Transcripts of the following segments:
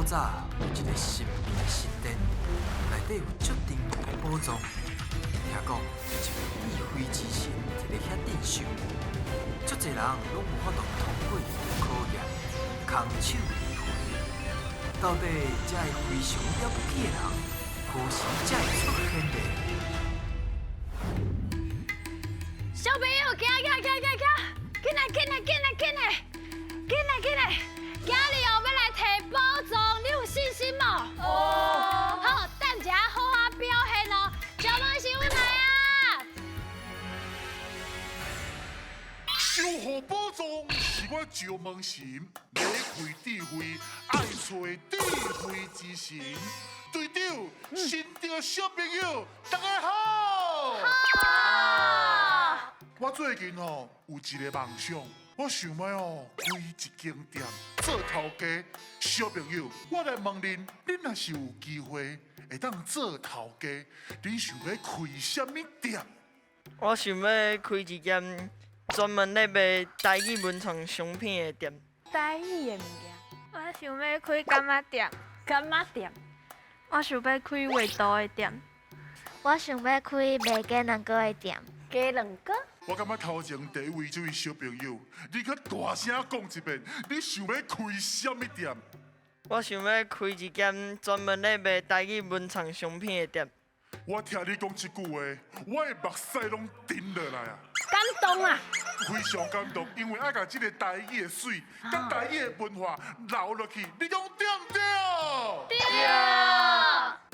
早有一个神秘的神殿，內底有足珍貴的寶藏。聽講有一位智慧之神佇咧遐鎮守，足濟人攏無法度通過伊的考驗，空手而回。到底這个非常了不起的人，何時才會出現呢？小朋友，行行行行行，緊來緊來緊來緊來，緊來緊來，今日哦欲來提寶藏，你有信心無？哦。好，等一下好好表現哦。小問是阮來啊！收穫寶藏是我石門神，欲開智慧，愛揣智慧之神。隊長，新竹小朋友，大家好。好。我最近吼有一个夢想，我想欲哦開一間店做頭家。小朋友，我來問恁，恁若是有機會會當做頭家，恁想欲開啥物店？我想欲開一間專門咧賣台語文創商品的店。台語的物件。我想欲開柑仔店。柑仔店。我想欲開畫圖的店。我想欲開賣雞卵糕的店。雞卵糕。我感覺頭前第一位這位小朋友，你較大聲講一遍，你想欲開啥物店？我想欲開一間專門咧賣台語文創商品的店。我聽你講這句話，我的目屎攏停落來啊！感動啊！非常感動，因為愛共這个台語的媠，佮台語的文化留落去，你講對毋對？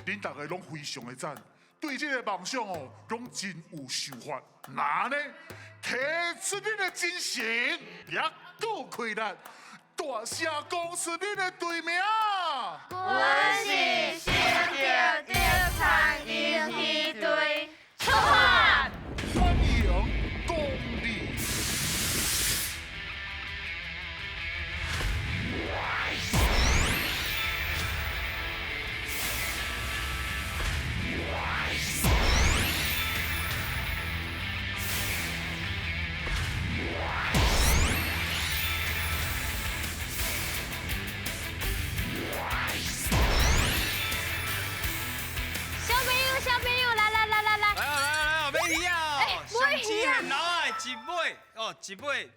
對。恁逐个攏非常的讚，對這个夢想哦，攏真有想法。那呢，提出恁的精神，也閣開力，大聲講出恁的隊名。阮是新竹竹餐遊戲隊，出發！歡迎光臨。小朋友，小朋友，來來來來來，來哦來哦來哦，買魚仔哦，買魚仔上老啊，一尾哦，一尾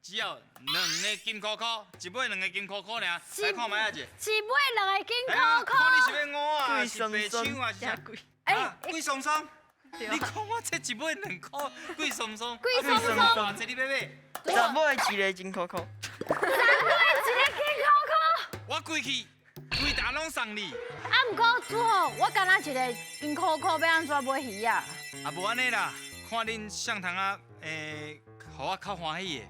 只要兩个金箍箍，一尾兩个金箍箍爾，來看覓仔者。一尾兩个金箍箍。看你是欲五啊，是白手啊，是啥？哎，貴鬆鬆，你講我這一尾兩箍，貴鬆鬆，貴鬆鬆，偌濟你欲買？十尾一个金箍箍。十尾一个金箍箍。我規氣，規沓攏送你。啊，毋過拄好，我敢若一个金箍箍欲按怎買魚仔？啊，無按呢啦，看恁啥通啊，欸，予我較歡喜的，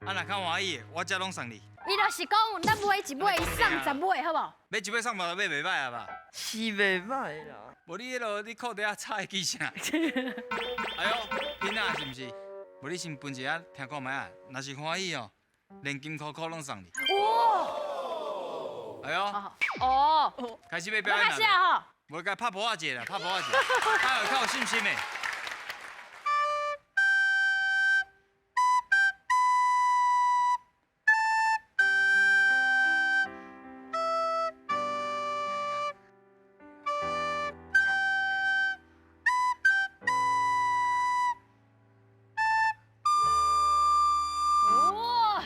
啊，若較歡喜的，我這攏送你。伊就是講，咱買一尾，伊送十尾，好無？買一尾送十尾袂䆀啊吧？是袂䆀啦。無你彼落，你褲底仔插會記啥？哎喲，囡仔是毋是？無你先分一下聽看覓仔，若是歡喜哦，連金箍箍攏送你。哇！哎喲，哦，開始欲表演啦。開始啊吼！無共拍噗仔者啦，拍噗仔者，啊有較有信心的。哇！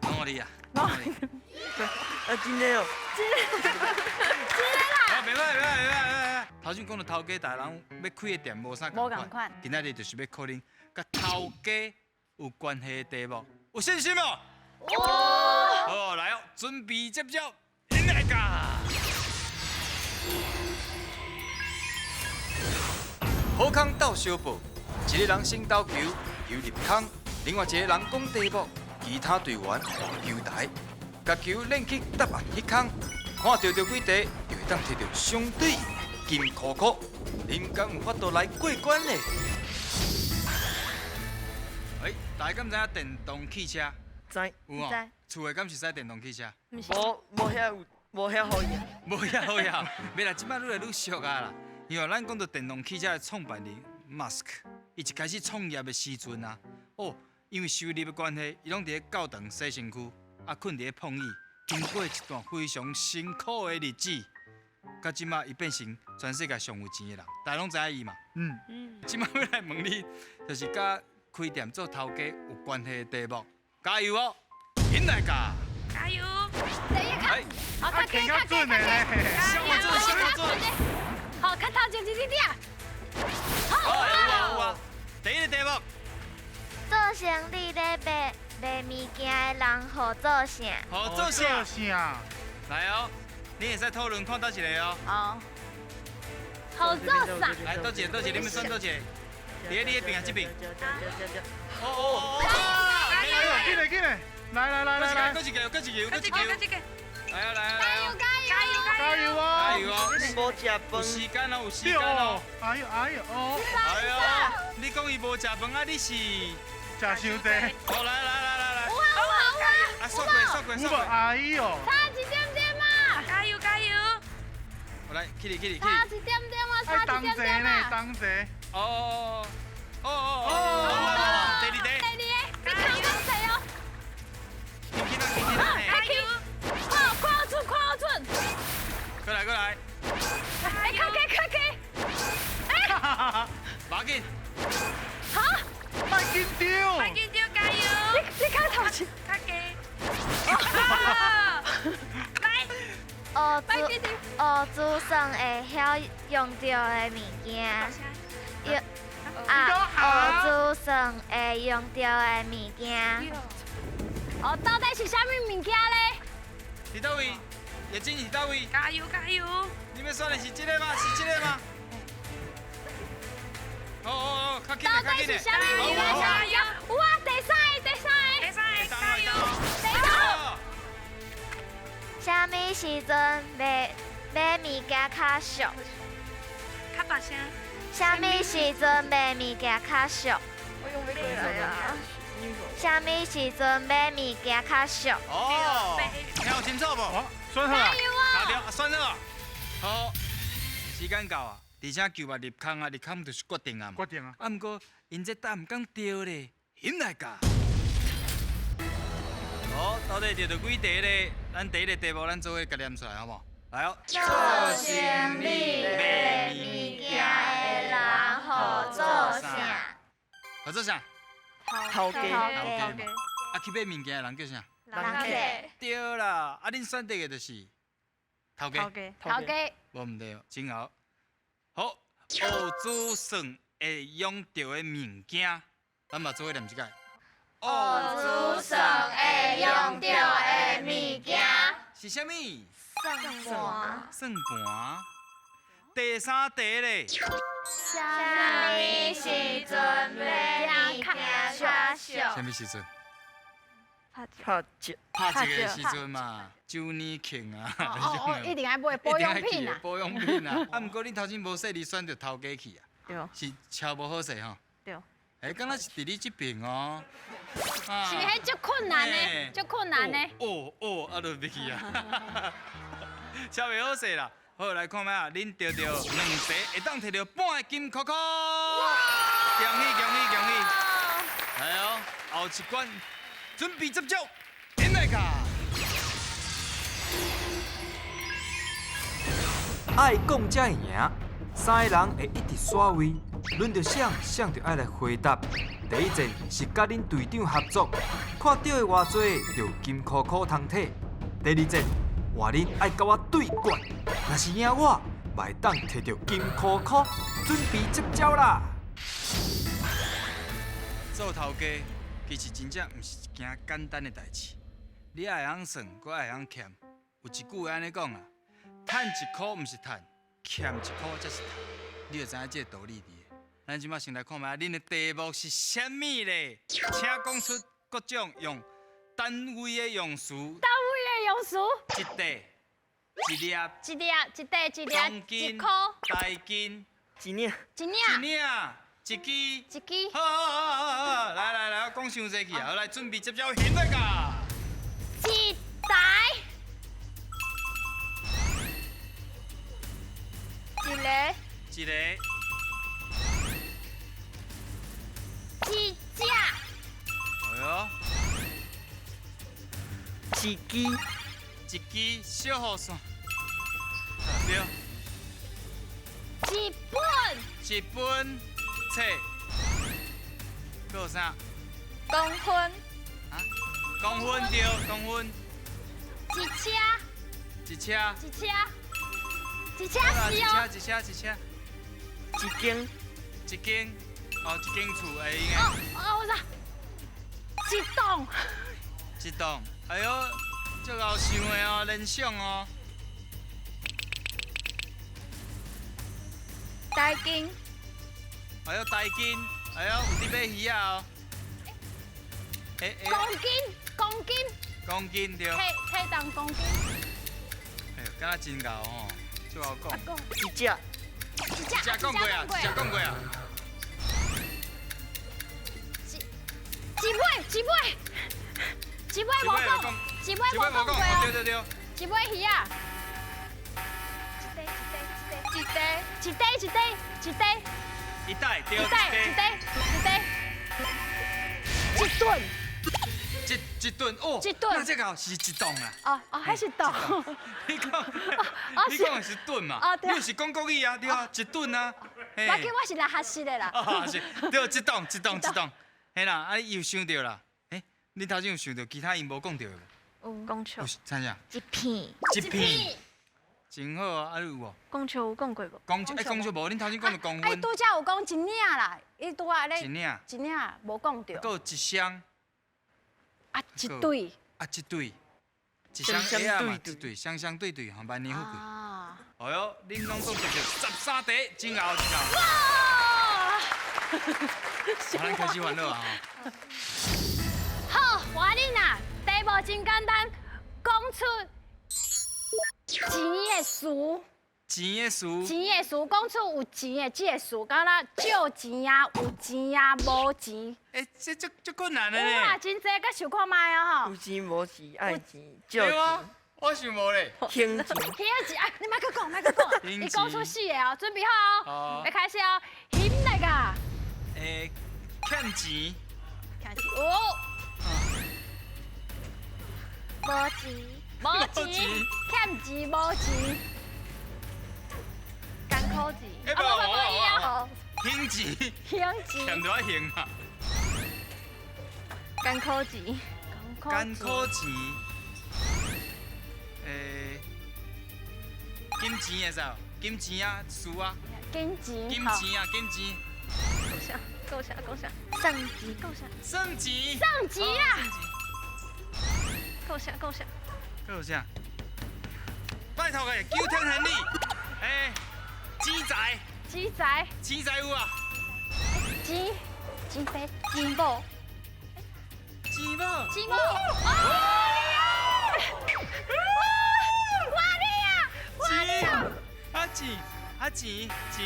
攏予你啊！啊，真的哦！真的，真的啦！啊，袂䆀，袂䆀，袂䆀，袂䆀。頭先講到頭家，逐人欲開的店無啥仝款。今仔日就是欲考恁佮頭家有關係的題目，有信心無？有。好，來哦，準備接招，來㗎！好康鬥相報，一个人先投球，球入空；另外一個人講題目，其他隊員投球台，共球練去答案彼空，看著著幾題，就會當提著相對應的金箍箍。恁敢有法度來過關呢？欸，大家敢知影電動汽車？知。有哦。厝的敢是駛電動汽車？無，無遐有，無遐好用。無遐好用，袂啦，這擺愈來愈俗啊啦。因為咱講到電動汽車的創辦人馬斯克，伊一開始創業的時陣啊，哦，因為收入的關係，伊攏佇咧教堂洗身軀，啊，睏佇咧膨椅，经过一段非常辛苦的日子，到這馬伊變成全世界上有錢的人，大家攏知影伊嘛？嗯。這馬欲來問你，就是佮開店做頭家有關係的題目，加油哦！起來㗎！加油！第一卡，好，較低，較低，較低，小準，小準。好，較頭前一點點。好，有啊有啊。第一個題目，做生意咧賣賣物件的人，號做啥？號做啥？來哦，你會使討論看佗一个哦。哦。號做啥？來，佗一個，佗一個，你們選佗一个？佇咧你彼邊啊，這邊。哦哦哦！緊來緊來，來來來來來。閣一個，閣一個，閣一個，閣一個。來啊來啊來啊！加油加油哦！加油哦！無食飯。有時間哦，有時間哦。哎呦哎呦哦！哎呦，你講伊無食飯啊？你是食傷濟。好，來來來來來。有啊有啊有啊！啊，煞過煞過煞過。哎呦！差一點點啊！加油加油！好來，起來起來起來。差一點點啊！差一點點啊！當齊。哦哦哦哦！第二題。第二個，你扛夠濟哦。緊緊啊緊緊啊！加油！看看好準，看好準。過來過來。哎，較低較低。哎。無要緊。哈？莫緊張。莫緊張，加油！你較頭前。較低。來。學珠算會曉用著的物件。啊，學珠算會用著的物件。哦，到底是啥物物件咧？佇佗位？葉真佇佗位？加油加油！你欲選的是這个嗎？是這个嗎？哦哦哦，較緊的，較緊的。到底是啥物物件？有啊，第三个，第三个，第三个，加油！第三个。啥物時陣賣買物件較俗？較大聲。啥物時陣賣物件較俗？我用袂過來啊！啥物時陣買物件較俗？哦，聽有清楚無？選好啊！好，選好啊！好，時間到啊，而且球嘛入空啊，入空就是決定啊嘛。決定啊！啊，毋過𪜶這答毋敢對咧，起來㗎！好，到底著著幾題咧？咱第一個題目，咱做伙共念出來，好無？來哦。做生意賣物件的人號做啥？號做啥？頭家。頭家嘛。啊，去買物件的人叫啥？人客。對啦，啊，恁選擇的就是頭家。頭家。頭家。無毋對，真好。好，學珠算會用著的物件，咱嘛做伙念一擺。學珠算會用著的物件是啥物？算盤。算盤。第三題咧。啥物時陣買物件較俗？啥物時陣？拍折。拍折的時陣嘛，周年慶啊。哦哦，一定愛買保養品啊。保養品啊。啊，毋過恁頭先無細膩選著頭家去啊。對。是超無好勢吼。對。哎，敢若是佇你這邊哦。是毋是彼足困難的？足困難的。哦哦，啊，就入去啊。超袂好勢啦。好，來看覓啊？恁著著兩題，會當摕著半个金箍箍。恭喜恭喜恭喜！來哦，後一關準備接招，引來卡。愛講才會贏，三个人會一直刷位，輪著誰，誰就愛來回答。第一戰是佮恁隊長合作，看著的偌濟就金箍箍通摕。第二戰換恁愛佮我對決，若是贏我，嘛會當摕著金箍箍。準備接招啦！做頭家其實真正毋是一件簡單的代誌，你愛會曉算，閣愛會曉儉。有一句話按呢講啦，趁一箍毋是趁，欠一箍才是趁。你就知影這個道理佇。咱這馬先來看覓，恁的題目是啥物咧？請講出各種用單位的用詞。單位的用詞。一塊、一粒、一粒、一塊、一粒、一箍、大斤、一領、一領、一領、一支、一支。好好好好好，來來來，我講傷濟去啊！好，來準備接招，現來㗎。一台。一个。一个。一只。哎呦。一支。支小雨伞。对。一本。一本册。阁有啥？公分。啊？公分对，公分。一车。一车。一车。一车是哦。一车一车一车。一间。一间。哦，一间厝会用。哦哦，我知。一栋。一栋。哎哟，足𠢕想的哦，联想哦。台金。哎哟，台金，哎哟，有伫买鱼仔哦。公斤，公斤。公斤对。体体重公斤。哎呦，敢若真𠢕哦，足𠢕讲。一只。一只。一只讲过啊，一只讲过啊。一尾，一尾，一尾无讲，一尾无讲过哦。对对对。一尾鱼仔。一块，一块，一块，一块，一袋，对，一袋，一袋，一袋，一吨，一吨哦，一吨，那这个是一栋啦。哦哦，还是栋。你讲，你讲的是吨嘛？哦，对。你是讲国语啊？对啊，一吨啊。我记我是来学习的啦。哦，是，对，一栋，一栋，一栋。嘿啦，啊，你有想到啦？欸，你头先有想到其他𪜶无讲到的无？有。讲笑。啥啥？一片。一片。真好啊，啊你有无？讲笑有讲过无？讲笑，欸，讲笑无？恁头先讲的公分。啊，伊拄才有讲一领啦，伊拄仔咧。一领。一领无讲著。阁有一箱。啊，一对。啊，一对。一双鞋仔嘛，一对，双双对对，吼，万年富贵。啊。哎哟，恁拢总得著13题，真𠢕真𠢕。哇！咱开始烦恼啊！好，我恁啊，题目真简单，讲出钱的词。钱的词。钱的词，讲出有钱的这个词，敢若借钱啊，有钱啊，无钱。欸，这足足困难的咧。有啦，真济，阁想看觅啊吼。有钱无钱，爱钱借钱。对啊，我想无咧。还钱。还钱啊！你莫阁讲，莫阁讲。伊讲出四个哦，准备好哦，欲开始哦，翕来个。欸，欠钱。欠钱。哦。无钱。无钱。欠钱无钱。艰苦钱。欸，无无无。还钱。还钱。欠就爱还啊。艰苦钱。艰苦钱。欸，金钱会使无？金钱啊，输啊。金钱。金钱啊，金钱。够啥？够啥？够啥？算钱。够啥？算钱。算钱啊！够啥？够啥？够啥？拜托个，九天玄女，欸，钱财。钱财。钱财有啊？钱，钱财，钱某。钱某。钱某。哦！哇！你啊！钱啊钱啊钱钱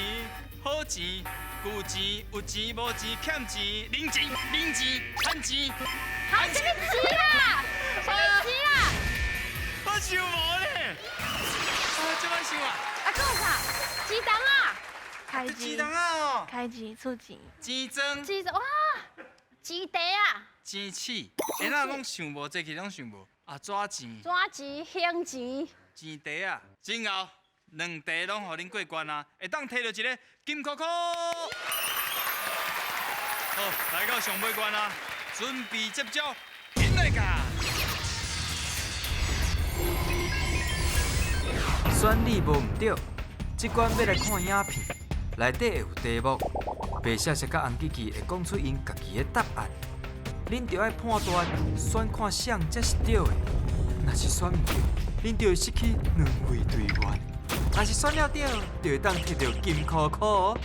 好钱旧钱有钱无钱欠钱零钱零钱趁钱。好，啥物钱啦？啥物钱啦？我想无咧，啊，这摆想啊。啊，阁有啥？钱筒啊。开钱筒啊哦。开钱出钱。钱庄。钱庄哇，钱袋啊。钱鼠，欸，哪拢想无，这去拢想无。啊，纸钱。纸钱，兴钱。钱袋啊，真𠢕，两题拢予恁过关啊，会当提著一个金箍箍。好，来到上尾关啊，准备接招，紧来噶。选你无毋对，这关欲来看影片，内底会有题目，白雪雪佮红吉吉会讲出𪜶家己的答案，恁著爱判断选看啥才是对的。若是选毋对，恁就会失去两位队员；若是选了对，就会当摕著金箍箍哦。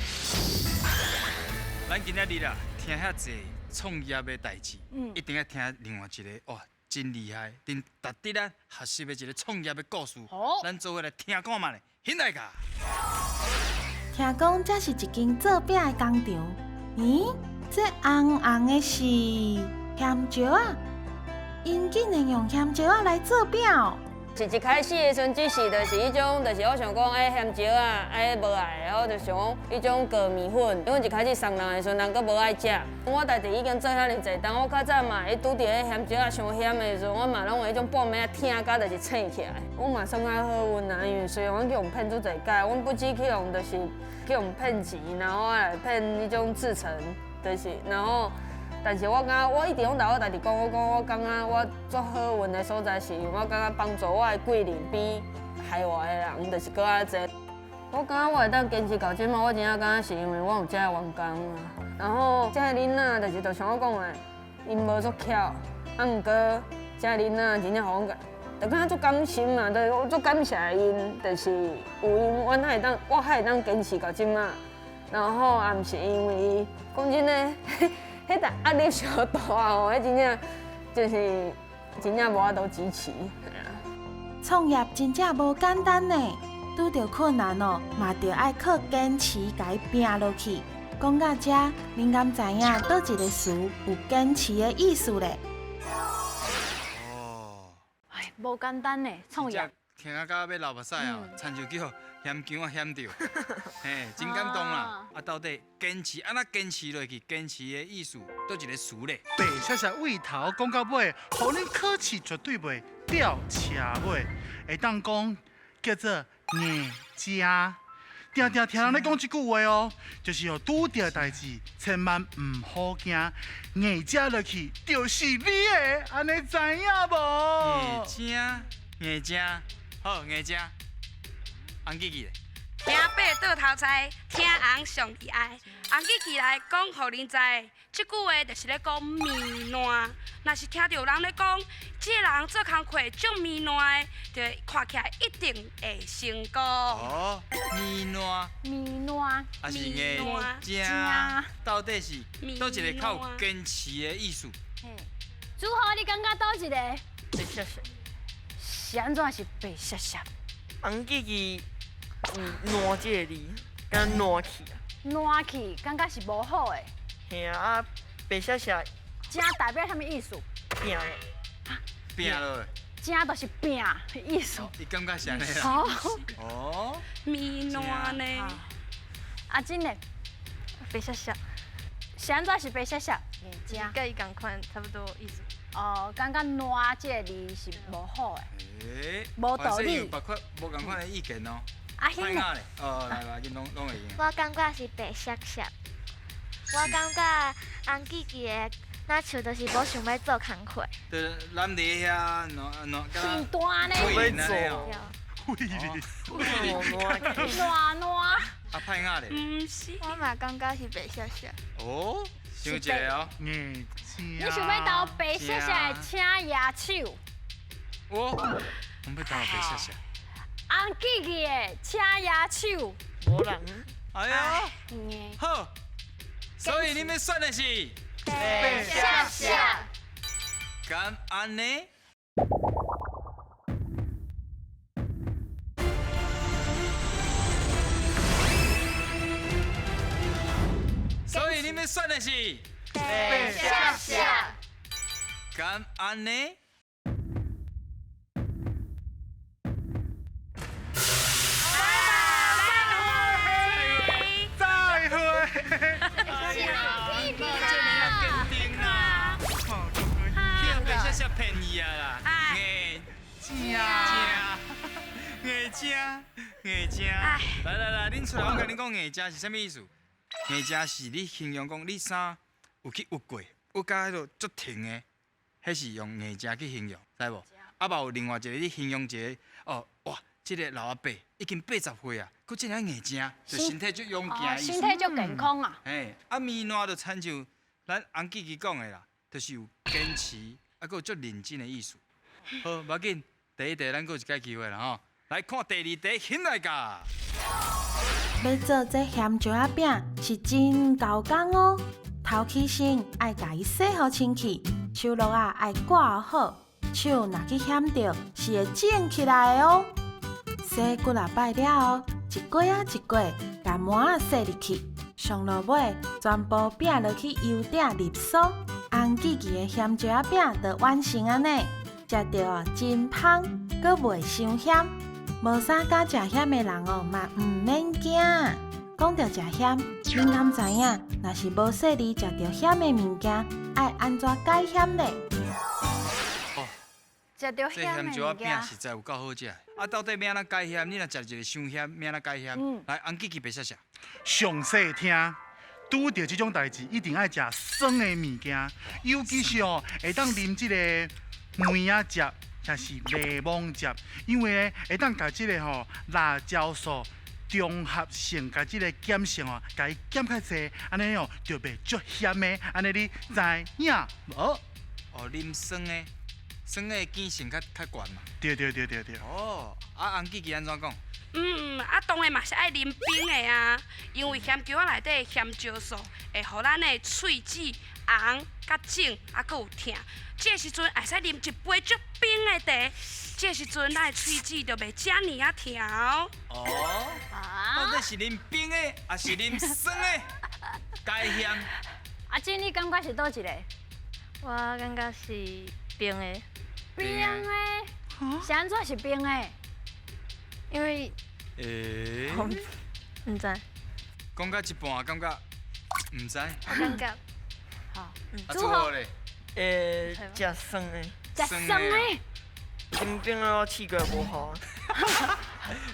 咱今仔日啊，听遐济创业的代志，一定爱听另外一个哇，真厉害，真值得咱学习的一个创业的故事。咱做伙来听看觅咧，兴来噶。听讲这是一间做饼的工厂，咦，这红红的是咸椒仔？𪜶竟然用咸椒仔来做饼哦！是一开始的时阵，只是就是彼种，就是我想讲，哎，咸椒仔，哎，无爱的，我就想讲彼种过面粉，因为一开始送人的时阵，人阁无爱食。我代志已经做遐尔济，当我较早嘛，伊拄著彼咸椒仔伤咸的时阵，我嘛拢会彼种半暝仔疼甲就是醒起来。我嘛算较好运啊，因为虽然阮去予骗足济摆，阮不止去予就是去予骗钱，然后来骗彼种制程，就是然后。但是我感觉我一直拢共我家己讲，我讲我感觉我足好运的所在是，因为我感觉帮助我的贵人比害我的人就是阁较济。我感觉我会当坚持到这马，我真正感觉是因为我有这个员工啊。然后这个囡仔就是就像我讲的，𪜶无足巧，啊，毋过这个囡仔真正予阮感，就感觉足甘心嘛，就是我足感谢𪜶，就是有𪜶，阮才会当，我才会当坚持到这马。然后也毋是因为讲真的。彼阵压力伤大哦，彼真正就是真正无法度支持。创业真正无简单呢，拄著困难哦，嘛著爱靠坚持共伊拚落去。讲到遮，恁敢知影佗一个词有坚持的意思咧？哦，哎，无简单呢，创业。听啊，到欲流目屎哦，亲像叫咸姜仔咸著，嘿，真感动啦！啊，到底坚持按怎坚持落去？坚持的意思，佗一个词咧？白雪雪对头讲到尾，予恁考试绝对袂吊车尾，会当讲叫做硬食。定定听人咧讲这句话哦，就是哦，拄著代志千万毋好惊，硬食落去就是你的，按呢知影无？硬食，硬食。好，硬食，红记记咧。听白倒头菜，听红上意爱。红记起来讲，予恁知，这句话就是咧讲面烂。若是听著有人咧讲，这个人做工课足面烂的，就看起来一定会成功。哦，面烂。面烂。啊是硬食，到底是佗一个较有坚持的意思？子豪，你感觉佗一个？白雪雪。是按怎是白雪雪？红记记，烂这个字，敢烂去啊？烂去，感觉是无好的。嘿啊，白雪雪。正代表啥物意思？拚。拚落。正就是拚意思。你感觉是按呢啦？哦。面烂呢？阿珍呢？白雪雪。是按怎是白雪雪？正。佮伊仝款，差不多意思。哦，感觉烂这个字是无好的，无道理。有别款无仝款的意见哦。阿兴咧？哦，来来，恁拢拢会用。我感觉是白雪雪。我感觉红记记的，若像就是无想欲做工课。对，咱伫遐，烂烂，真大呢。要做。烂烂。啊，歹仔咧？毋是。我嘛感觉是白雪雪。哦。想一个哦，硬你想欲投白雪雪的，请举手。我，我欲投白雪雪。红记记的，请举手。无人。哎呀，好，所以你们选的是白雪雪。敢按呢？所以你们选的是白雪雪。敢按呢？再会。是红记记啦。白雪雪骗伊啊啦！硬食，硬食，硬食。来来来，恁出来，我共恁讲硬食是啥物意思？硬食是你形容讲你衫有去郁过，郁甲彼落足挺的，彼是用硬食去形容，知无？啊，嘛有另外一个你形容一个哦，哇，这个老阿伯已经80岁啊，阁这尔硬食，就身体足勇健的意思。身体足健康啊。嘿，啊面烂就亲像咱红记记讲的啦，就是有坚持，啊，阁有足认真的意思。好，无要紧，第一题咱阁有一摆机会啦吼，来看第二题，起来噶。欲做这咸椒仔饼是真猴工哦，头起先爱共伊洗予清气，手橐仔爱挂好，手若去咸著是会肿起来的哦。洗几若摆了后，一过仔一过，共膜仔洗入去，上落尾全部饼落去油鼎入酥，红记记的咸椒仔饼就完成啊呢，食著哦真芳。閣袂傷鹹。無啥敢食鹹的人哦，嘛毋免驚。講著食鹹，恁敢知影？若是無細膩食著鹹的物件，愛按怎解鹹咧？哦，食著這鹹鹹椒仔餅的物件。實在有夠好食。啊，到底欲按怎解鹹？你若食一個傷鹹，欲按怎解鹹？來，紅記記白雪雪。詳細聽，拄著這種代誌，一定愛食酸的物件，尤其是哦，會當啉這個梅仔汁，抑是檸檬汁，因為咧會當共這個吼辣椒素中和性，共這個鹼性哦，共伊減較濟，按呢哦就袂足鹹的，按呢你知影無？哦，啉酸的，酸的鹼性較較懸嘛。對對對對對。哦，啊，紅記記按怎講？嗯，啊，當然嘛是愛啉冰的啊，因為鹹椒仔內底的鹹椒素會予咱的喙齒紅、較腫，啊，閣有疼。這個時陣會使啉一杯足冰的茶，這個時陣咱的喙齒就袂遮爾仔疼哦。哦，到底是啉冰的，抑是啉酸的？解鹹。阿珍，你感覺是佗一個？我感覺是冰的。冰的，是按怎是冰的？因為欸，毋知。講到一半，感覺毋知。我感覺。好，啊，祝好咧。會食酸的。食酸的。啉冰的我試過無好。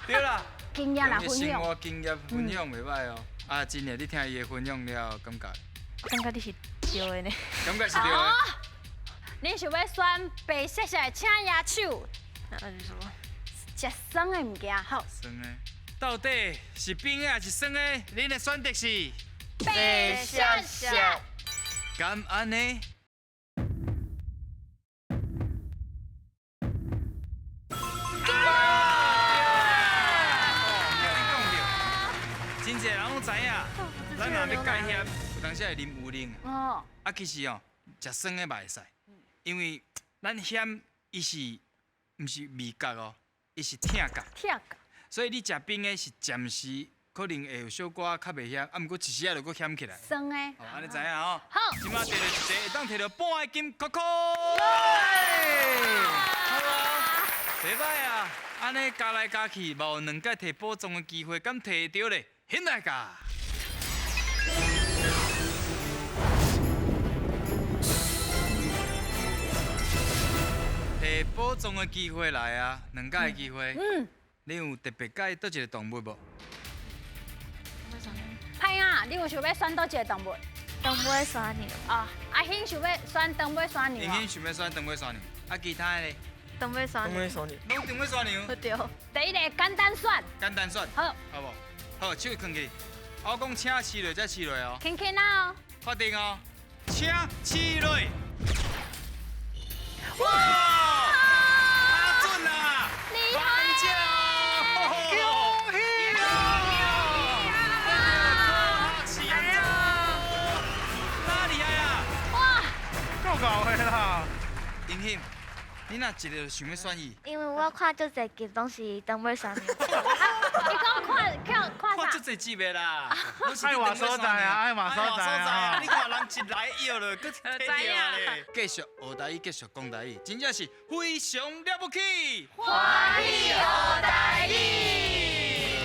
對啦。經驗來分享。生活經驗分享袂䆀哦。啊，真的，你聽伊的分享了，感覺？感覺你是對的呢。感覺是對的。你想欲選白雪雪的，請舉手。那就是什麼？食酸的物件好。酸的，到底是冰的還是酸的？恁的選擇是？白雪雪。敢按呢？真濟人攏知影，咱若欲解鹹，有當時會啉牛奶。哦。啊，其實哦，食酸的嘛會使，因為咱鹹伊是毋是味覺哦，伊是聽覺。聽覺。所以你食冰的是暫時可能會有小可較袂鹹，啊，毋過一時仔就閣鹹起來。酸的。哦，按呢知影吼。好。這擺摕著一個會當摕著半個金扣扣。好啊。袂歹啊，按呢加來加去，嘛有兩擺摕寶藏的機會，敢摕著咧？現來噶！摕寶藏的機會來啊，兩擺的機會。嗯。你有特別佮意佗一個動物無？歹啊，你有想欲選佗一個動物？長尾山羊。哦，阿興想欲選長尾山羊。阿興想欲選長尾山羊，啊，其他的咧？長尾山羊。長尾山羊。攏長尾山羊。對。第一个簡單選。簡單選。好。好無？好，手囥起。我講請試落，才試落哦。輕輕啊哦。確定哦，請試落。哇！阿準啊！厲害！恭喜啊！哪厲害啊！哇！夠𠢕的啦！英興，你若一个想欲選伊？因為我看足濟集攏是長尾山羊。你講看看看看足濟集的啦，愛換所在啊，愛換所在啊！你看人一來約了，閣提著咧。繼續學台語，繼續講台語，真正是非常了不起。歡喜學台語。